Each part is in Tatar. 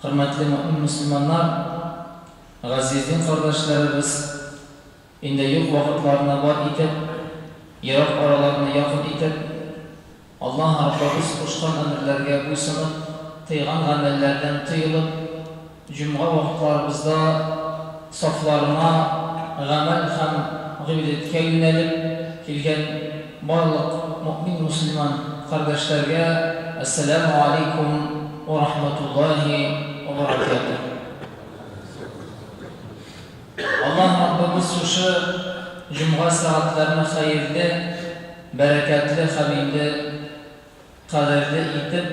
Хөрмәтле мөэмин мөселманнар, газиз дин кардәшләребез, инде юк вакытларны бар итеп, ерак араларны якын итеп, Аллаһ Раббыбыз кушкан әмерләргә буйсынып, тыйган гамәлләрдән тыелып, җомга вакытларыбызда сафларына гамәл һәм гыйбадәткә юнәлеп килгән барлык мөэмин мөселман кардәшләргә Әссәләмү аләйкүм вә рахмәтуллаһи вә бәрәкәтүһ. Аллаһ Раббыбыз шушы җомга сәгатьләрне хәерле, бәрәкәтле һәм инде кадерле итеп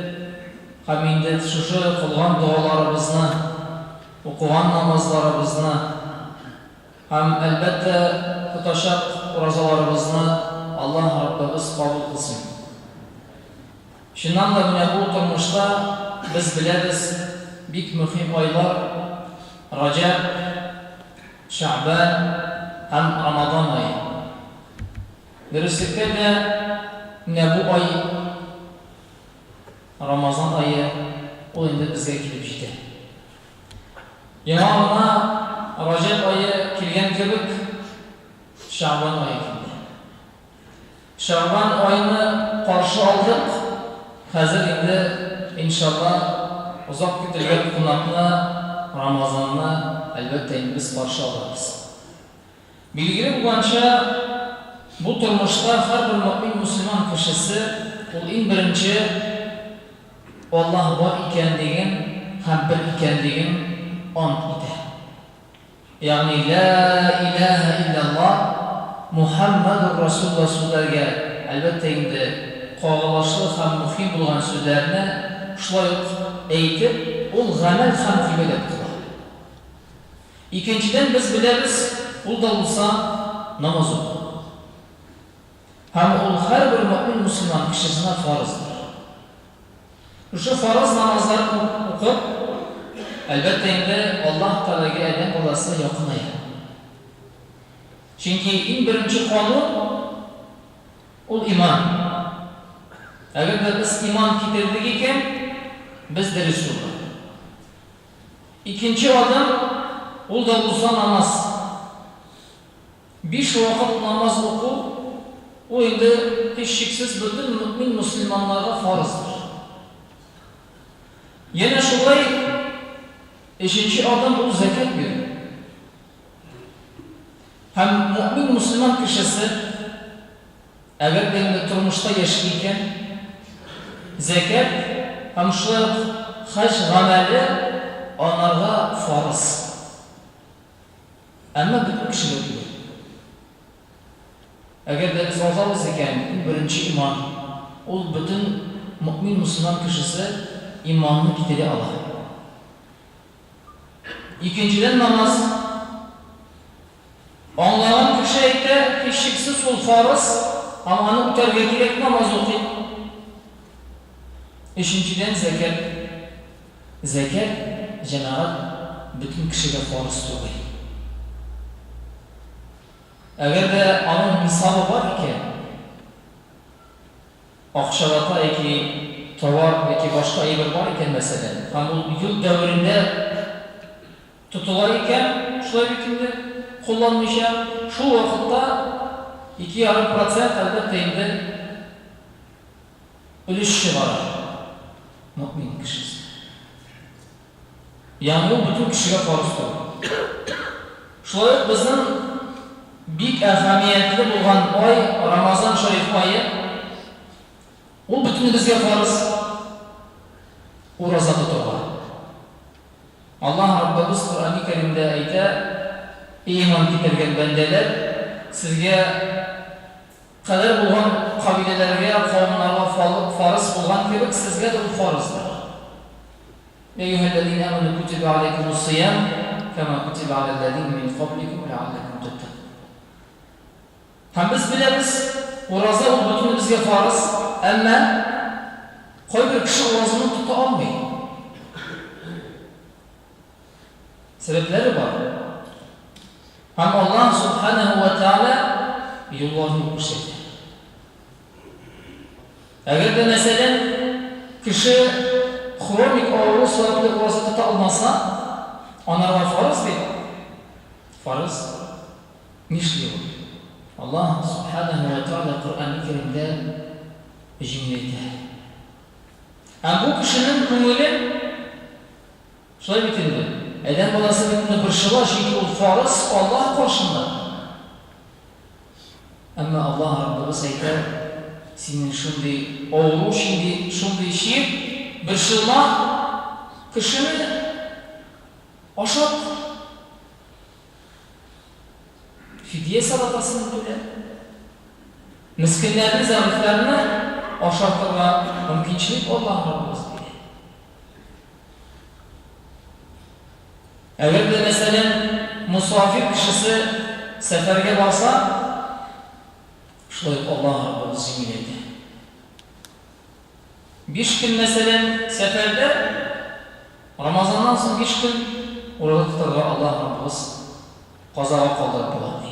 һәм инде шушы кылган догаларыбызны, укыган намазларыбызны һәм, әлбәттә, тотачак уразаларыбызны Аллаһ Раббыбыз кабул кылсын. Чыннан да менә бу тормышта без беләбез, бик мөһим айлар, Раҗәб, Шәгъбән һәм Рамадан ае. Дөреслектә дә, менә бу ай, Рамазан ае, ул инде безгә килеп җитә. Яңа гына Раҗәб ае килгән кебек, Шәгъбан ае килде. Шәгъбан аены каршы алдык, хәзер инде, иншалла, озак көтелгән кунакны, Рамазанны, әлбәттә инде, без каршы алырбыз. Билгеле булганча, бу тормышта һәрбер мөэмин мөселман кешесе ул иң беренче Аллаһ бар икәнлеген һәм бер икәнлеген ант итә. Ягъни Лә иләһә илляллаһ, Мухәммәдүр Расулуллаһ сүзләргә, әлбәттә инде, кагылышлы һәм мөһим булган сүзләрне шулай ук әйтеп, ул гамәл һәм гыйбадәт кыла. Икенчедән, без беләбез, ул да булса, намаз уку. Һәм ул һәрбер мөэмин мөселман кешесенә фарыздыр. Шушы фарыз намазларын укып, әлбәттә инде, Аллаһ Тәгаләгә адәм баласы якыная. Чөнки иң беренче канун, ул иман. Әгәр дә без иман китердек икән, без дөрес юлда. Икенче адым, ул да булса намаз. Биш вакыт намаз уку, ул инде, һичшиксез, бөтен мөэмин мөселманнарга фарыздыр. Янә шулай өченче адым, ул зәкят бирү. Һәм мөэмин мөселман кешесе, әгәр дә инде тормышта яши икән, зәкят һәм шулай ук хаҗ гамәле анарга фарыз. Әмма бөтен кешегә түгел. Әгәр дә без алабыз икән, иң беренче иман, ул бөтен мөэмин мөселман кешесе иманны китерә ала. Икенчедән намаз. Аңлаган кеше әйтә, һичшиксез ул фарыз, һәм аны үтәргә кирәк, намаз укый. Өченчедән зәкят. Зәкят, җәмәгать, бөтен кешегә фарыз түгел. Әгәр дә аның нисабы бар икән, акчалата яки товар яки башка әйбер бар икән, мәсәлән, һәм ул ел дәверендә тотыла икән, шулай бит инде, кулланмыйча, шул вакытта 2,5 процент, әлбәттә инде, Өлеш чыгара мөэмин кешесе. Ягъни ул бөтен кешегә фарыз түгел. Шулай ук безнең бик әһәмиятле булган ай, Рамазан шәриф ае, ул бөтенебезгә фарыз, ураза тотырга. Аллаһ Раббыбыз Коръәни Кәримдә әйтә, Эй иман китергән бәндәләр, сезгә Кадәр булган кабиләләргә, кавымнарга фарыз булган кебек, сезгә дә ул фарыздыр. Йә әйюһәлләзинә әмәнү кутибә аләйкүмүс-сиям, кәмә кутибә аләлләзинә мин кабликүм ләгалләкүм тәттәкүн. Һәм без беләбез, ураза ул бөтенебезгә фарыз, әмма кайбер кеше уразаны тота алмый. Сәбәпләре бар. Һәм Аллаһ Сүбхәнәһү вә Тәгалә юлларны күрсәтә. Әгәр дә, мәсәлән, кеше хроник авыру сәбәпле ураза тота алмаса, анарга фарыз бит. Фарыз. Нишли ул? Аллаһ Сүбхәнәһү вә Тәгалә Коръәни Кәримдә җиңеләйтә. Ә бу кешенең күңеле шулай бит инде, адәм баласы бит инде борчыла, чөнки ул фарыз Аллаһ каршында. Әмма Аллаһ Раббыбыз әйтә, синең шундый авыру, шундый, шундый чир, борчылма, кешене ашат. Фидия садакасын түлә. Мескеннәрне, зәгыйфьләрне ашатырга мөмкинчелек Аллаһ Раббыбыз бирә. Әгәр дә, мәсәлән, мосафир кешесе сәфәргә барса, шулай ук Аллаһ Раббыбыз җиңеләйтә. 5 көн, мәсәлән, сәфәрдә, Рамазаннан соң 5 көн ураза тотарга Аллаһ Раббыбыз казага калдырып була, ди.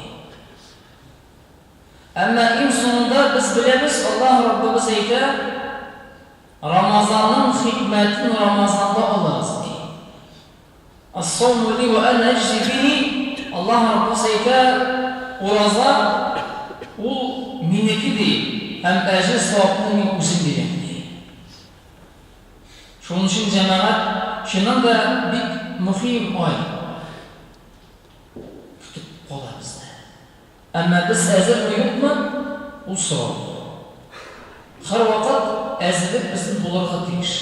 Әмма иң соңында без беләбез, Аллаһ Раббыбыз әйтә, Рамазанның хикмәтен Рамазанда алыгыз, ди. Ас-сауму ли ва ана аҗзи бихи, Аллаһ Раббыбыз әйтә, ураза ул минеке, ди, һәм әҗер-савапны мин үзем бирәм, ди. Шуның өчен, җәмәгать, чыннан да бик мөһим ай көтеп кала безне. Әмма без әзерме, юкмы, ул сорау. Һәрвакыт әзерлек безнең булырга тиеш.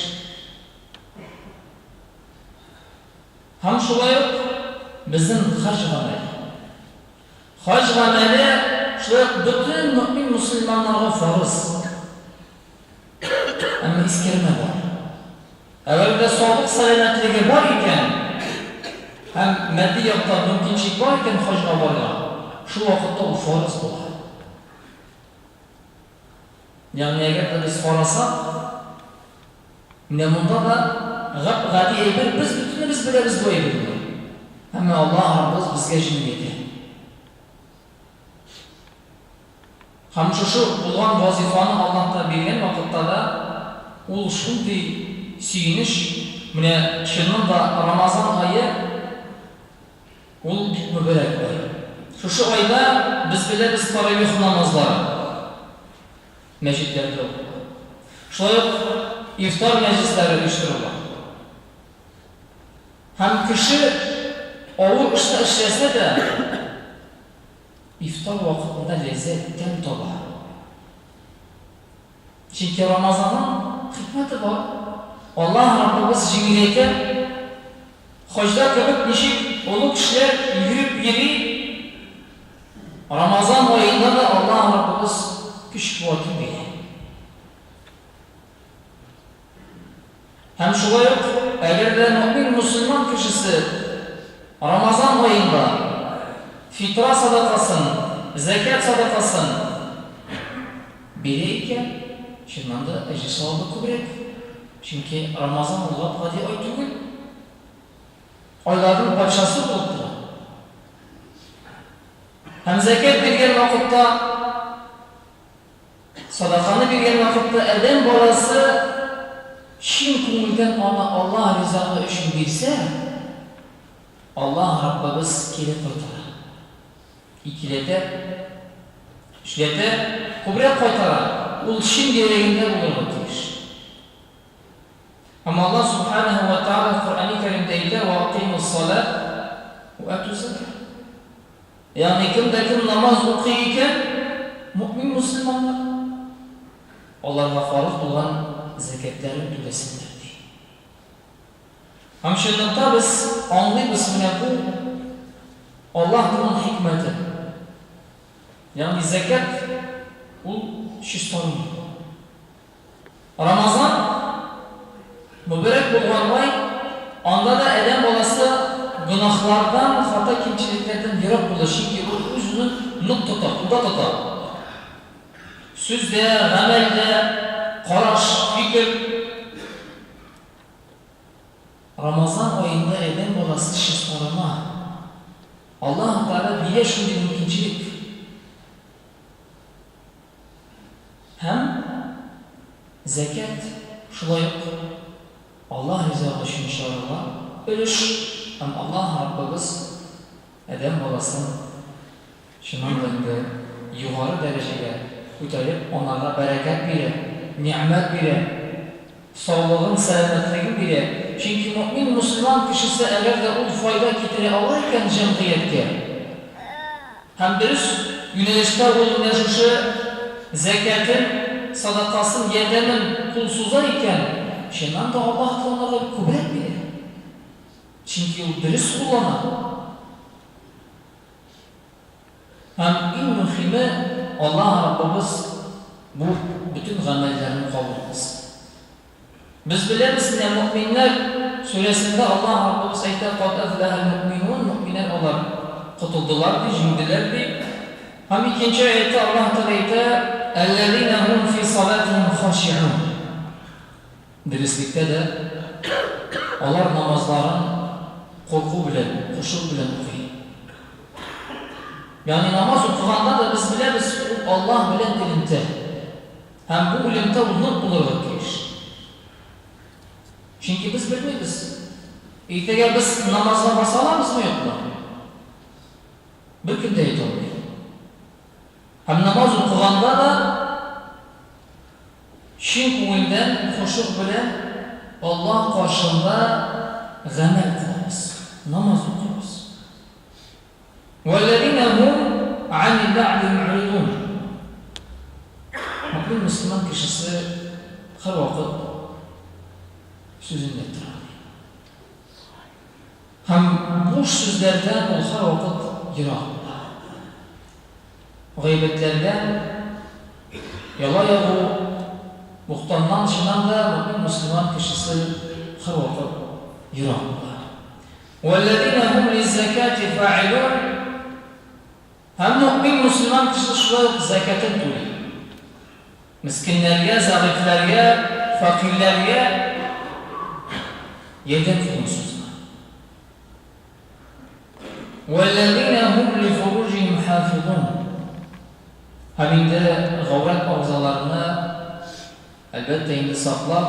Һәм шулай ук безнең хаҗ гамәле. Хаҗ гамәле шулай ук бөтен мөэмин мөселманнарга фарыз. Әмма искәрмә бар. Әгәр дә саулык-сәламәтлеге бар икән һәм матди яктан мөмкинчелек бар икән хаҗга барырга, шул вакытта ул фарыз була. Ягъни әгәр дә без карасак, менә монда да гап-гади әйбер, без бөтенебез беләбез бу әйберне. Әмма Аллаһ Раббыбыз безгә җиңеләйтә. Һәм шушы булган вазифаны Аллаһ Тәгалә биргән вакытта да ул шундый сөенеч, менә чыннан да Рамазан ае ул бик мөбарәк ай. Шушы айда без беләбез таравих намазлары мәчетләрдә укыла. Шулай ук ифтар мәҗлесләре оештырыла. Һәм кеше авыр эштә эшләсә дә, ифтар вакытында ләззәт, тәм таба. Чөнки Рамазанның хикмәте бар. Аллаһ Раббыбыз җиңеләйтә. Хаҗда кебек ничек олы кешеләр йөгереп йөри, Рамазан аенда да Аллаһ Раббыбыз көч-куәтен бирә. Һәм шулай ук, әгәр дә мөэмин мөселман кешесе Рамазан аенда фитра садакасын, зәкят садакасын бирә икән, чыннан да әҗер-савабы күбрәк. Чөнки Рамазан ул гап-гади ай түгел. Айларның патшасы булып тора. Һәм зәкят биргән вакытта Садаканы биргән вакытта адәм баласы чын күңелдән аны Аллаһ ризалыгы өчен бирсә, Аллаһ Раббыбыз кире кайтара. Икеләтә, өчләтә, күбрәк кайтара. Ул чын йөрәгендә булырга тиеш. Һәм Аллаһ Субханаһу ва Тааля Коръәни Кәримдә әйтә, Ва акыймус-салат ва атуз-закат. Ягъни кем дә кем намаз укый икән, мөэмин мөселманнар, аларга фарыз булган зәкятләрен түләсеннәр, ди. Һәм чынлыкта без аңлыйбыз, менә бу Аллаһның хикмәте. Ягъни зәкят ул чистарыну. Рамазан, мөбарәк булган ай, анда да адәм баласы гөнаһлардан, хата-кимчелекләрдән ерак була, чөнки ул үз-үзен нык тота, кулда тота. Сүздә, гамәлдә, караш, фикер. Рамазан аенда адәм баласы чистарына. Аллаһ Тәгалә бирә шундый мөмкинчелек. Һәм зәкят шулай ук Аллаһ ризалыгы өчен чыгарылган өлеш һәм Аллаһ Раббыбыз адәм баласын чыннан да инде югары дәрәҗәгә күтәреп, анарга бәрәкәт бирә, нигъмәт бирә, саулыгын, сәламәтлеген бирә. Чөнки мөэмин мөселман кешесе әгәр дә ул файда китерә ала икән җәмгыятькә, Һәм дөрес юнәлештә ул менә шушы зәкятен, садакасын, ярдәмен кул суза икән, чыннан да Аллаһ Тәгалә аңарга күбрәк бирә. Чөнки ул дөрес куллана. Һәм иң мөхиме, Аллаһ Раббыбыз бу бөтен гамәлләрне кабул кылсын. Без беләбез, менә Мөэминнәр сүрәсендә Аллаһ Раббыбыз әйтә, Кад әфләһәл мөэминун, мөэминнәр алар котылдылар ди, җиңделәр ди. Һәм икенче аятьтә Аллаһ Тәгалә әйтә, Әлләзинә һум фи салатихим хашиун. Дөреслектә дә, алар намазларын курку белән, хошуг белән укый. Ягъни намаз укыганда да без беләбез, ул Аллаһ белән элемтә. Һәм бу үлемтә ул нык булырга тиеш. Чөнки без белмибез, иртәгә без намазга баса алабызмы, юкмы? Беркем дә әйтә алмый. Һәм намаз укыганда да чын күңелдән, хошуг белән Аллаһ каршында гамәл кылабыз, намаз укыйбыз. Вәлләзинә һум ганил ләгви мугридун. Мөэмин мөселман кешесе һәрвакыт сүзендә тора. Һәм буш сүзләрдән ул һәрвакыт ерак була. Гайбәтләрдән, яла ягу, бохтаннан чыннан да мөэмин мөселман кешесе һәрвакыт ерак була. Вәлләзинә һум лиззәкяти фаилун, Һәм мөэмин мөселман кеше шулай ук зәкятен түли. Мескеннәргә, зәгыйфьләргә, фәкыйрьләргә ярдәм кулын суза. Вәлләзинә һум лифуруҗихим хафизун, Һәм инде гаурәт агъзаларны, әлбәттә инде, саклап,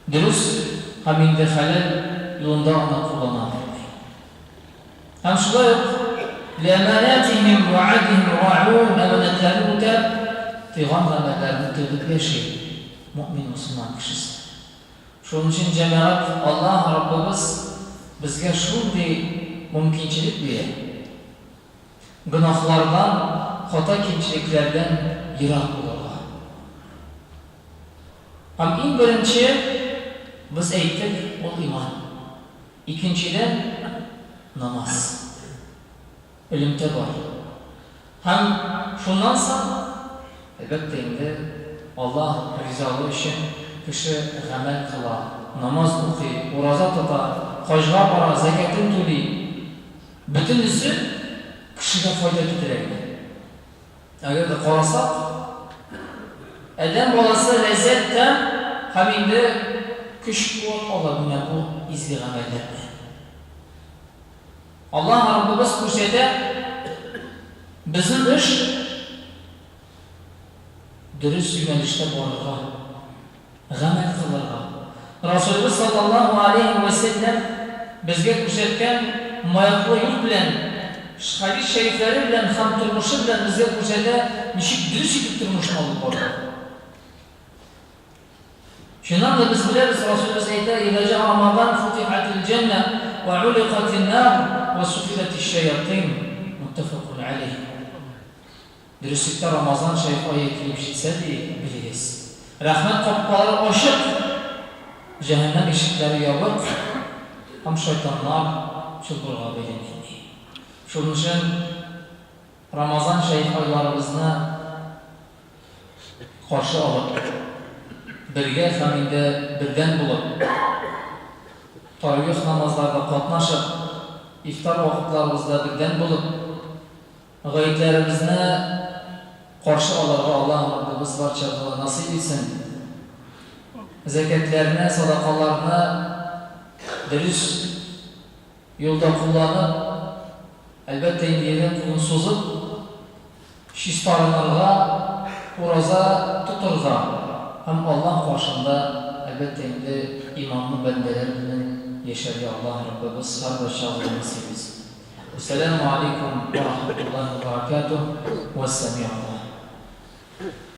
Дөрес һәм инде хәләл юлында гына куллана ди. Һәм шулай ук Лиәманәтиһим вә аһдиһим раун әманәтләрен үтәп, тыйган гамәлләрне тыелып яши мөэмин мөселман кешесе. Шуның өчен, җәмәгать, Аллаһ Раббыбыз безгә шундый мөмкинчелек бирә, гөнаһлардан, хата-кимчелекләрдән ерак булырга. Һәм иң беренче, без әйттек, ул иман. Икенчедән, намаз. Элемтә бар. Һәм шуннан соң, әлбәттә инде, Аллаһ ризалыгы өчен кеше гамәл кыла, намаз укый, ураза тота, хаҗга бара, зәкятен түли. Бөтенесе кешегә файда китерә генә. Әгәр дә карасак, адәм баласы ләззәт тәм һәм инде көч-куәт ала менә бу изге гамәлләрдән. Аллаһ Раббыбыз күрсәтә, безнең эш дөрес юнәлештә барырга, гамәл кылырга. Расулыбыз саллаллаһу алейһи вә сәлләм безгә күрсәткән маяклы юл белән, хәдис шәрифләре белән һәм тормышы белән безгә күрсәтә, ничек дөрес итеп тормышны алып барырга. Чыннан да без беләбез, Расулыбыз әйтә, Иза җаа Рамазан футихатил җәннә вә уликатин нар вә суфидатиш шаятыйн. Муттафакун алейһ. Дөреслектә Рамазан шәриф ае килеп җитсә, ди, белегез, рәхмәт капкалары ачык, җәһәннәм ишекләре ябык һәм шайтаннар чылбырга бәйләнгән, ди. Шуның өчен Рамазан шәриф айларыбызны каршы алып, бергә һәм инде бердәм булып, таравих намазларда катнашып, ифтар вакытларыбызда бердәм булып, Гаетләребезне каршы алырга Аллаһ Раббыбыз барчабызга насыйп итсен. Зәкятләрне, садакаларны дөрес юлда кулланып, әлбәттә инде ярдәм кулын сузып, чистарынырга, ураза тотырга һәм Аллаһ каршында, әлбәттә инде, иманлы бәндәләр белән яшәргә Аллаһ Раббыбыз һәрвакчагызга насыйп итсен. Вәссәламү алейкум вә рахматуллаһи вә бәрәкәтүһ, вәссәми'у Аллаһ.